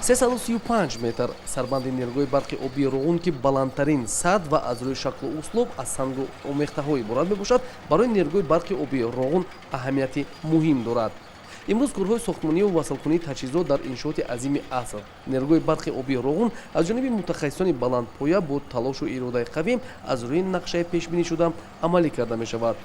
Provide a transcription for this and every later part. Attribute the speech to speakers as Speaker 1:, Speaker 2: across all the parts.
Speaker 1: 335 метр сарбанди нерӯгоҳи барқи обии Роғун, ки баландтарин сад ва аз рӯи шаклу услуб аз сангу омехтаҳо иборат мебошад, барои нерӯгоҳи барқи обии Роғун аҳамияти муҳим дорад. Имрӯз корҳои сохтмонию васлкунии таҷҳизот дар иншооти азими аср, нерӯгоҳи барқи обии Роғун, аз ҷониби мутахассисони баландпоя бо талошу иродаи қавӣ аз рӯи нақшаи пешбинишуда амалӣ карда мешавад.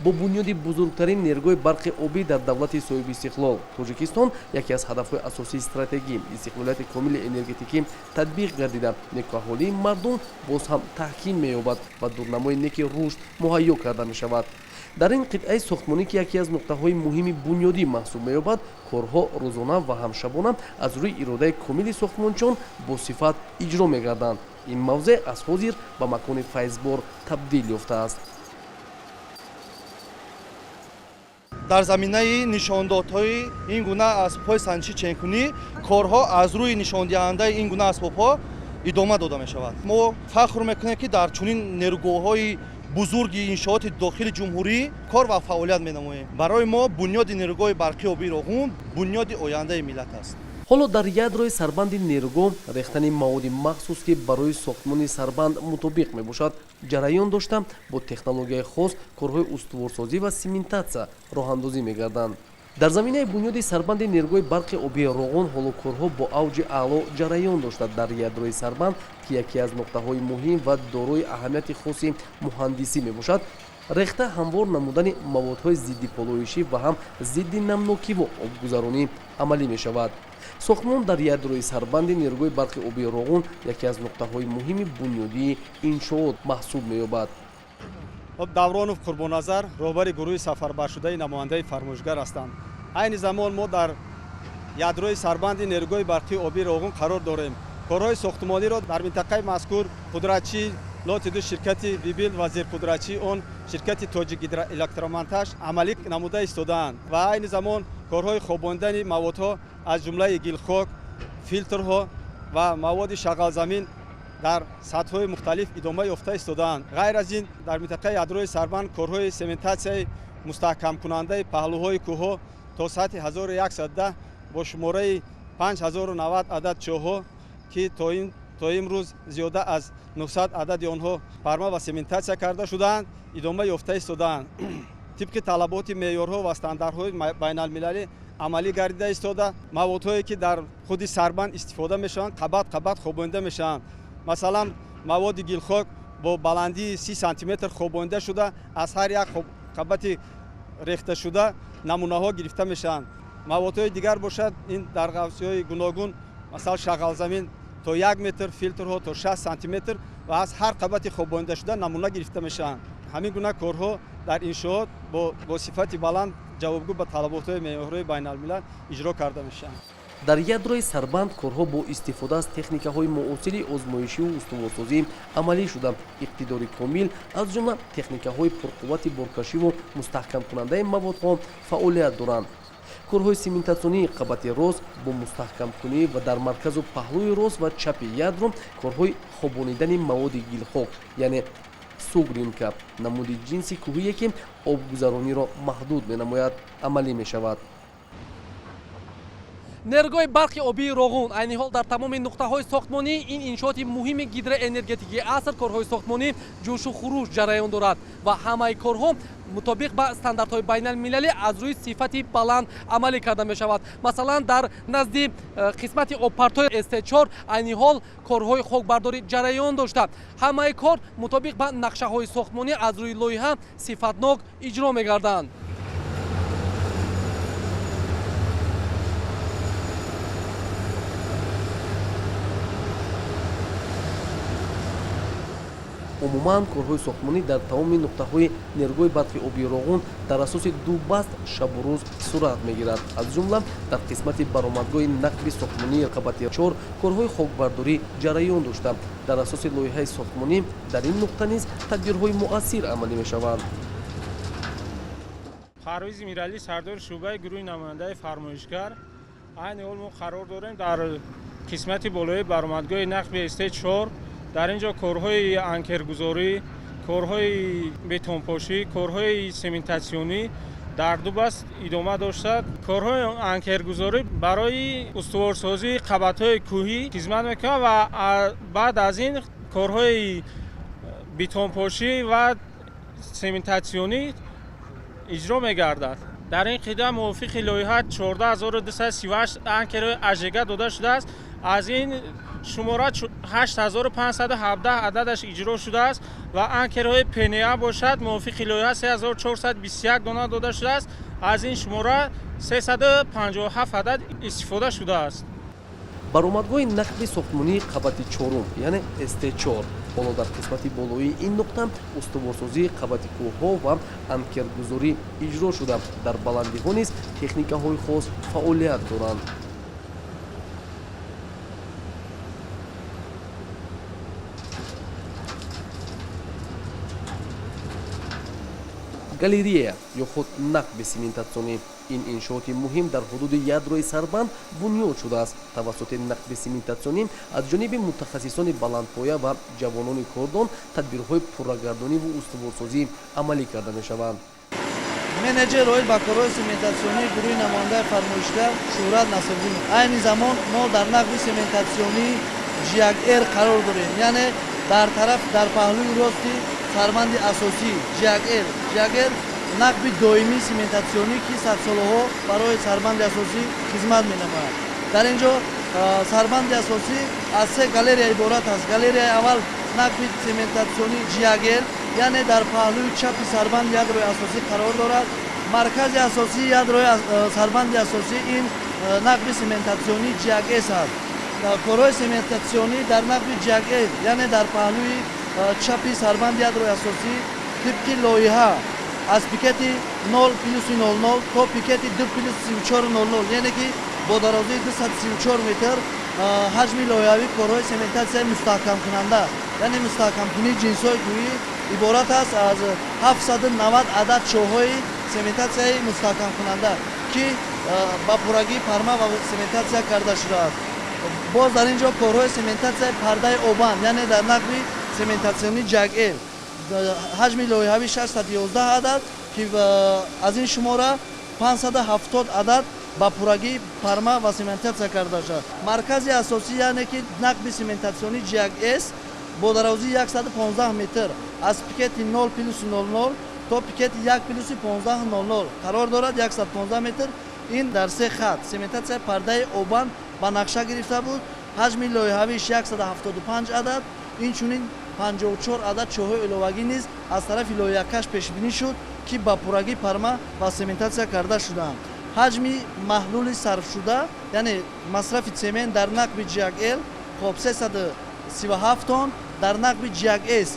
Speaker 1: Бо бунёди бузургтарин нерӯгоҳи барқи обӣ дар давлати соҳибистиқлол Тоҷикистон яке аз ҳадафҳои асосии стратегӣ, истиқлолияти комили энергетикӣ, татбиқ гардида, некуаҳолии мардум боз ҳам таҳким меёбад ва дурнамои неки рушд муҳайё карда мешавад. Дар ин қитъаи сохтмонӣ, ки яке аз нуқтаҳои муҳими бунёдӣ маҳсуб меёбад, корҳо рӯзона ва ҳам шабона аз рӯи иродаи комили сохтмончиён бо сифат иҷро мегарданд. Ин мавзеъ аз ҳозир ба макони файзбор табдил ёфтааст.
Speaker 2: Дар заминаи нишондодҳои ин гуна асбобҳои санҷиши ченкунӣ корҳо аз рӯи нишондиҳандаи ин гуна асбобҳо идома дода мешавад. Мо фахр мекунем, ки дар чунин нерӯгоҳҳои бузурги иншооти дохили ҷумҳурӣ кор ва фаъолият менамоем. Барои мо бунёди нерӯгоҳи барқи обии Роғун бунёди ояндаи миллат аст.
Speaker 1: Ҳоло дар ядрои сарбанди нерӯгоҳ рехтани маводи махсус, ки барои сохтмони сарбанд мутобиқ мебошад, ҷараён дошта, бо технологияи хос корҳои устуворсозӣ ва симентатсия роҳандозӣ мегарданд. Дар заминаи бунёди сарбанди нерӯгоҳи барқи обии Роғун ҳоло корҳо бо авҷи аъло ҷараён дошта, дар ядрои сарбанд, ки яке аз нуқтаҳои муҳим ва дорои аҳамияти хоси муҳандисӣ мебошад, рехта ҳамвор намудани маводҳои зидди полоишӣ ва ҳам зидди намнокиву обгузаронӣ амалӣ мешавад. Сохтмон дар ядрои сарбанди нерӯгоҳи барқи обии Роғун яке аз нуқтаҳои муҳими бунёдии иншоот маҳсуб меёбад.
Speaker 3: Давронов Қурбонназар, роҳбари гурӯҳи сафарбаршудаи намояндаи фармоишгар ҳастанд. Айни замон мо дар ядрои сарбанди нерӯгоҳи барқии обии Роғун қарор дорем. Корҳои сохтмониро дар минтақаи мазкур пудратчӣ лоти ду ширкати Вибил ва зерпудратчии он ширкати Тоҷикгидроэлектромонтаж амалӣ намуда истодаанд ва айни замон корҳои хобондани маводҳо, аз ҷумлаи гилхок, филтрҳо ва маводи шағалзамин, дар сатҳҳои мухталиф идома ёфта истодаанд. Ғайр аз ин, дар минтақаи ядрои сарбанд корҳои сементатсияи мустаҳкамкунандаи паҳлӯҳои кӯҳҳо то сатҳи 1110 бо шумораи 5090 адад чоҳҳо, ки то имрӯз зиёда аз 900 адади онҳо парма ва сементатсия карда шудаанд, идома ёфта истодаанд. Тибқи талаботи меъёрҳо ва стандартҳои байналмилалӣ амалӣ гардида истода, маводҳое, ки дар худи сарбанд истифода мешаванд, қабат қабат хобонда мешаванд. Масалан, маводи гилхок бо баландии 30 сантиметр хобонда шуда, аз ҳар як қабати рехташуда намунаҳо гирифта мешаванд. Маводҳои дигар бошад, ин дар ғафсиҳои гуногун, масалан, шағалзамин то 1 метр, филтрҳо то 60 сантиметр ва аз ҳар қабати хобондашуда намуна гирифта мешаванд. Ҳамин гуна корҳо дар иншоот бо сифати баланд, ҷавобгӯ ба талаботҳои меъёрҳои байналмилал иҷро карда мешаванд.
Speaker 1: Дар ядрои сарбанд корҳо бо истифода аз техникаҳои муосири озмоишиву устуворсозӣ амалӣ шуда, иқтидори комил, аз ҷумла техникаҳои пурқуввати боркашиву мустаҳкамкунандаи маводҳо фаъолият доранд. Корҳои сементатсионии қабати рост бо мустаҳкамкунӣ ва дар марказу паҳлӯи рост ва чапи ядро корҳои хобонидани маводи гилхок, яъне суглинка, намуди ҷинси кӯҳие, ки обгузарониро маҳдуд менамояд, амалӣ мешавад. Нерӯгоҳи барқи обии Роғун. Айни ҳол дар тамоми нуқтаҳои сохтмонии ин иншооти муҳими гидроэнергетикии аср корҳои сохтмонӣ ҷӯшу хуруш ҷараён дорад ва ҳамаи корҳо мутобиқ ба стандартҳои байналмилалӣ аз рӯи сифати баланд амалӣ карда мешавад. Масалан, дар назди қисмати обпартои СТ4 айни ҳол корҳои хокбардорӣ ҷараён дошта, ҳамаи кор мутобиқ ба нақшаҳои сохтмонӣ аз рӯи лоиҳа сифатнок иҷро мегарданд. Умуман, корҳои сохтмонӣ дар тамоми нуқтаҳои нерӯгоҳи барқи обии Роғун дар асоси ду баст шабу рӯз сурат мегирад. Аз ҷумла дар қисмати баромадгоҳи нақби сохтмонии қабати чор корҳои хокбардорӣ ҷараён дошта, дар асоси лоиҳаи сохтмонӣ дар ин нуқта низ тадбирҳои муассир амалӣ мешаванд.
Speaker 4: Парвизи Миралӣ, сардори шӯъбаи гурӯҳи намояндаи фармоишгар. Айни ҳол мо қарор дорем дар қисмати болои баромадгоҳи нақби СТ4. Дар ин ҷо корҳои анкергузорӣ, корҳои бетонпошӣ, корҳои сементатсионӣ Дар ду баст идома доштад. Корҳои анкергузорӣ барои устуворсозии қабатҳои кӯҳӣ хизмат мекунад ва баъд аз ин корҳои бетонпошӣ ва сементатсионӣ иҷро мегардад. Дар ин қида мувофиқи лоиҳа 14238 анкерҳои ажега дода шудааст. Аз ин шумора 8517 ададаш иҷро шудааст ва анкерҳои ПНА бошад, мувофиқи лоиҳа 3421 дона дода шудааст. Аз ин шумора 357 адад истифода шудааст.
Speaker 1: Баромадгоҳи нақби сохтмонии қабати чорум, яъне СТ4. Ҳоло дар қисмати болоии ин нуқта устуворсозии қабати кӯҳҳо ва анкергузорӣ иҷро шуда, дар баландиҳо низ техникаҳои хос фаъолият доранд. Галерея ё худ нақби сементатсионӣ. Ин иншооти муҳим дар ҳудуди ядрои сарбанд бунёд шудааст. Тавассути нақби сементатсионӣ аз ҷониби мутахассисони баландпоя ва ҷавонони кордон тадбирҳои пуррагардонӣ ва устуворсозӣ амалӣ карда мешаванд.
Speaker 5: Менеҷер оид ба корҳои сементатсионии гурӯҳи намояндаи фармоишгар Шӯҳрат Насриддинов. Айни замон мо дар нақби сементатсионии Ж1Р қарор дорем, яъне дар тараф, дар паҳлӯи рости сарбанди асосӣ Ж1Р. Ж1Р нақби доимии сементатсионӣ, ки садсолаҳо барои сарбанди асосӣ хизмат менамояд. Дар ин ҷо сарбанди асосӣ аз се галерея иборат аст. Галереяи аввал нақби сементатсионии Ж1Р, яъне дар паҳлӯи чапи сарбанди ядрои асосӣ қарор дорад. Маркази асосии ядрои сарбанди асосӣ ин нақби сементатсионии Ж1С аст. Корҳои сементатсионӣ дар нақби Ж1С, яъне дар паҳлӯи чапи сарбанди ядрои асосӣ, тибқи лоиҳа аз пикети 0 плюси 00 то пикети 2 плюс 34 00, яъне ки бо дарозии 234 метр, ҳаҷми лоиҳавии корҳои сементатсияи мустаҳкамкунанда, яъне мустаҳкамкунии ҷинсҳои кӯҳӣ, иборат аст аз 790 адад чоҳҳои сементатсияи мустаҳкамкунанда, ки ба пуррагӣ парма ва сементатсия карда шудааст. Боз дар ин ҷо корҳои сементатсияи пардаи обанд, яъне дар нақби сементатсионии Ж1Л, ҳаҷми лоиҳавӣ 611 адад, ки аз ин шумора 570 адад ба пуррагӣ парма ва сементатсия карда шудааст. Маркази асосӣ, яъне ки нақби сементатсионии Ж1С бо дарозии 115 метр аз пикети 0 плюси 00 то пикети 1 плюси 15 00 қарор дорад. 115 метр ин дар се хат сементатсияи пардаи обанд ба нақша гирифта буд. Ҳаҷми лоиҳавиш 175 адад. Инчунин 54 адад чоҳҳои иловагӣ низ аз тарафи лоиҳакаш пешбинӣ шуд, ки ба пуррагӣ парма ва сементатсия карда шудаанд. Ҳаҷми маҳлули сарфшуда, яъне масрафи цемент дар нақби Ж1Л, хоб, 337 тонн, дар нақби Ж1С,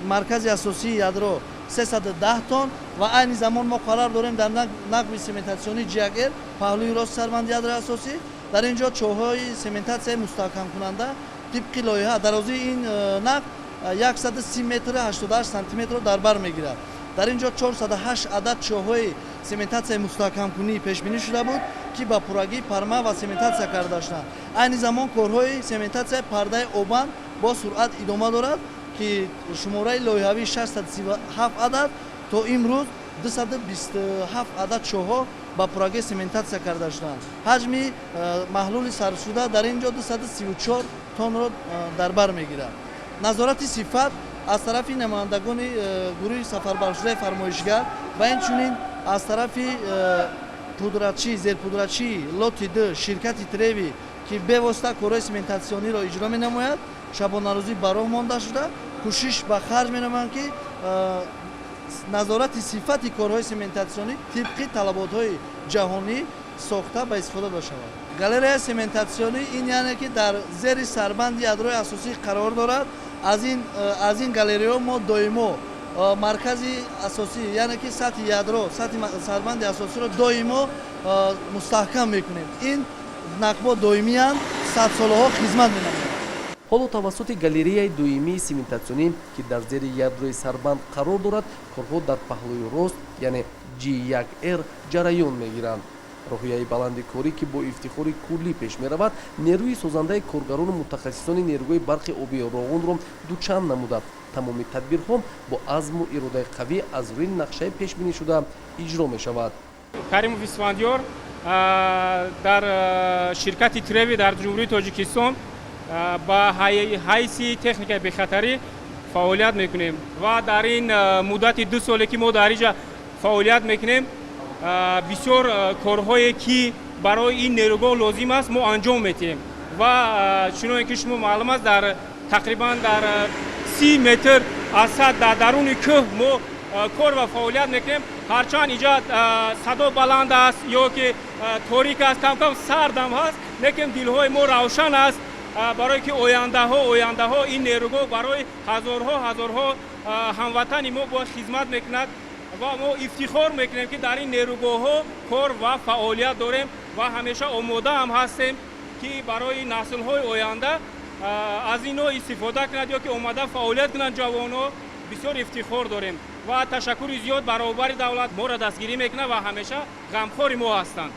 Speaker 5: маркази асосии ядро, 310 тонн. Ва айни замон мо қарор дорем дар нақби сементатсионии Ж1Л, паҳлӯи рост сарбанди ядрои асосӣ. Дар ин ҷо чоҳҳои сементатсияи мустаҳкамкунанда тибқи лоиҳа дарозии ин нақб 130 метр 88 сантиметрро дар бар мегирад. Дар ин ҷо 408 адад чоҳҳои сементатсияи мустаҳкамкунӣ пешбинӣ шуда буд, ки ба пуррагӣ парма ва сементатсия карда шуданд. Айни замон корҳои сементатсияи пардаи обанд бо суръат идома дорад, ки шумораи лоиҳавӣ 637 адад, то имрӯз 227 адад чоҳҳо ба пуррагӣ сементатсия карда шуданд. Ҳаҷми маҳлули сарфшуда дар ин ҷо 234 тоннро дар бар мегирад. Назорати сифат аз тарафи намояндагони гурӯҳи сафарбаршудаи фармоишгар ва инчунин аз тарафи пудратчӣ, зерпудратчии лоти д ширкати Треви, ки бевосита корҳои сементатсиониро иҷро менамояд, шабонарӯзӣ ба роҳ монда шуда, кӯшиш ба харҷ менамоянд, ки назорати сифати корҳои сементатсионӣ тибқи талаботҳои ҷаҳонӣ сохта ба истифода дода шавад. Галереяи сементатсионӣ ин, яъне ки дар зери сарбанди ядрои асосӣ қарор дорад. Аз ин галереяҳо мо доимо маркази асосӣ, яъне ки сатҳи ядро, сатҳи сарбанди асосиро доимо мустаҳкам мекунем. Ин нақбо доимиянд, садсолаҳо хизмат менамоянд.
Speaker 1: Ҳоло тавассути галереяи доимии сементатсионӣ, ки дар зери ядрои сарбанд қарор дорад, корҳо дар паҳлӯи рост, яъне G1R, ҷараён мегиранд. Рӯҳияи баланди корӣ, ки бо ифтихори куллӣ пеш меравад, нерӯи созандаи коргарону мутахассисони нерӯгоҳи барқи обии Роғунро дучанд намуда. Тамоми тадбирҳо бо азму иродаи қавӣ аз рӯи нақшаи пешбинишуда иҷро мешавад.
Speaker 4: Каримов Исфандиёр, дар ширкати Треви дар Ҷумҳурии Тоҷикистон ба ҳайси техникаи бехатарӣ фаъолият мекунем ва дар ин муддати 2 соле, ки мо дар инҷа фаъолият мекунем, бисёр корҳое, ки барои ин нерӯгоҳ лозим аст, мо анҷом медиҳем. Ва чуноне ки шумо маълум аст, дар тақрибан дар 30 метр аз сатҳ дар даруни кӯҳ мо кор ва фаъолият мекунем. Ҳарчанд инҷа садо баланд аст ё ки торик аст, камкам сардам ҳаст, лекин дилҳои мо равшан аст, барое ки ояндаҳо ин нерӯгоҳ барои ҳазорҳо ҳазорҳо ҳамватани мо бояд хизмат мекунад. Ва мо ифтихор мекунем, ки дар ин нерӯгоҳҳо кор ва фаъолият дорем ва ҳамеша омода ҳам ҳастем, ки барои наслҳои оянда аз инҳо истифода кунад ё ки омада фаъолият кунанд ҷавонҳо. Бисёр ифтихор дорем ва ташаккури зиёд ба роҳбари давлат, моро дастгирӣ мекунад ва ҳамеша ғамхори мо ҳастанд.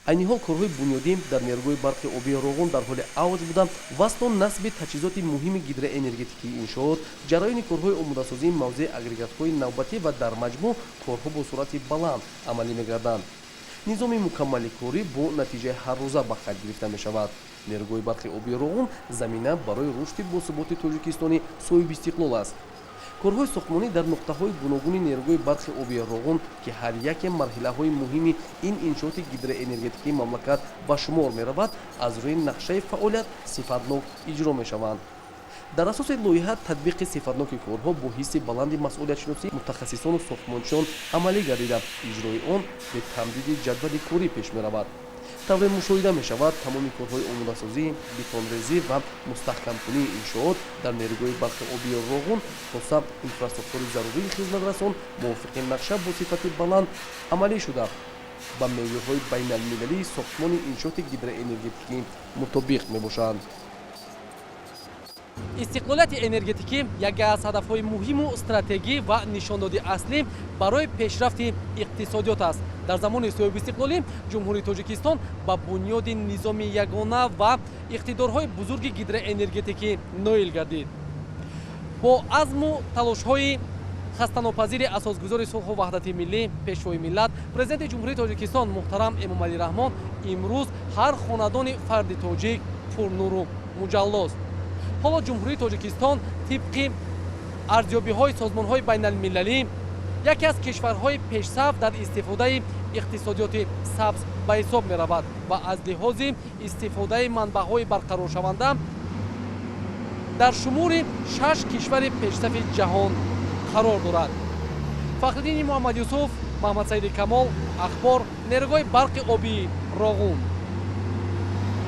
Speaker 1: Айни ҳол корҳои бунёдӣ дар нерӯгоҳи барқи обии Роғун дар ҳоли авҷ буда, васлу насби таҷҳизоти муҳими гидроэнергетикии иншоот, ҷараёни корҳои омодасозии мавзеи агрегатҳои навбатӣ ва дар маҷмӯъ корҳо бо суръати баланд амалӣ мегарданд. Низоми мукаммали корӣ бо натиҷаи ҳаррӯза ба қайд гирифта мешавад. Нерӯгоҳи барқи обии Роғун замина барои рушди босуботи Тоҷикистони соҳибистиқлол аст. Корҳои сохтмонӣ дар нуқтаҳои гуногуни нерӯгоҳи барқи обии Роғун, ки ҳар яке марҳилаҳои муҳими ин иншооти гидроэнергетикии мамлакат ба шумор меравад, аз рӯи нақшаи фаъолият сифатнок иҷро мешаванд. Дар асоси лоиҳа татбиқи сифатноки корҳо бо ҳисси баланди масъулиятшиносӣ мутахассисону сохтмончиён амалӣ гардида, иҷрои он бе тамдиди ҷадвали корӣ пеш меравад. Тавре мушоҳида мешавад, тамоми корҳои омодасозӣ, бетонрезӣ ва мустаҳкамкунии иншоот дар нерӯгоҳи барқи обии Роғун, хоса инфрасохтори зарурии хизматрасон, мувофиқи нақша бо сифати баланд амалӣ шуда, ба меъёрҳои байналмилалии сохтмони иншооти гидроэнергетикӣ мутобиқ мебошанд. Истиқлолияти энергетикӣ яке аз ҳадафҳои муҳиму стратегӣ ва нишондоди аслӣ барои пешрафти иқтисодиёт аст. Дар замони соҳибистиқлолӣ Ҷумҳурии Тоҷикистон ба бунёди низоми ягона ва иқтидорҳои бузурги гидроэнергетикӣ ноил гардид. Бо азму талошҳои хастанопазири асосгузори сулҳу ваҳдати миллӣ, Пешвои миллат, Президенти Ҷумҳурии Тоҷикистон муҳтарам Эмомалӣ Раҳмон, имрӯз ҳар хонадони фарди тоҷик пурнуру муҷаллост. Ҳоло Ҷумҳурии Тоҷикистон тибқи арзёбиҳои созмонҳои байналмилалӣ яке аз кишварҳои пешсаф дар истифодаи иқтисодиёти сабз ба ҳисоб меравад ва аз лиҳози истифодаи манбаъҳои барқароршаванда дар шумури шаш кишвари пешсафи ҷаҳон қарор дорад. Фахриддини Муҳаммадюсуф, Маҳмадсаиди Камол, Ахбор, нерӯгоҳи барқи обии Роғун.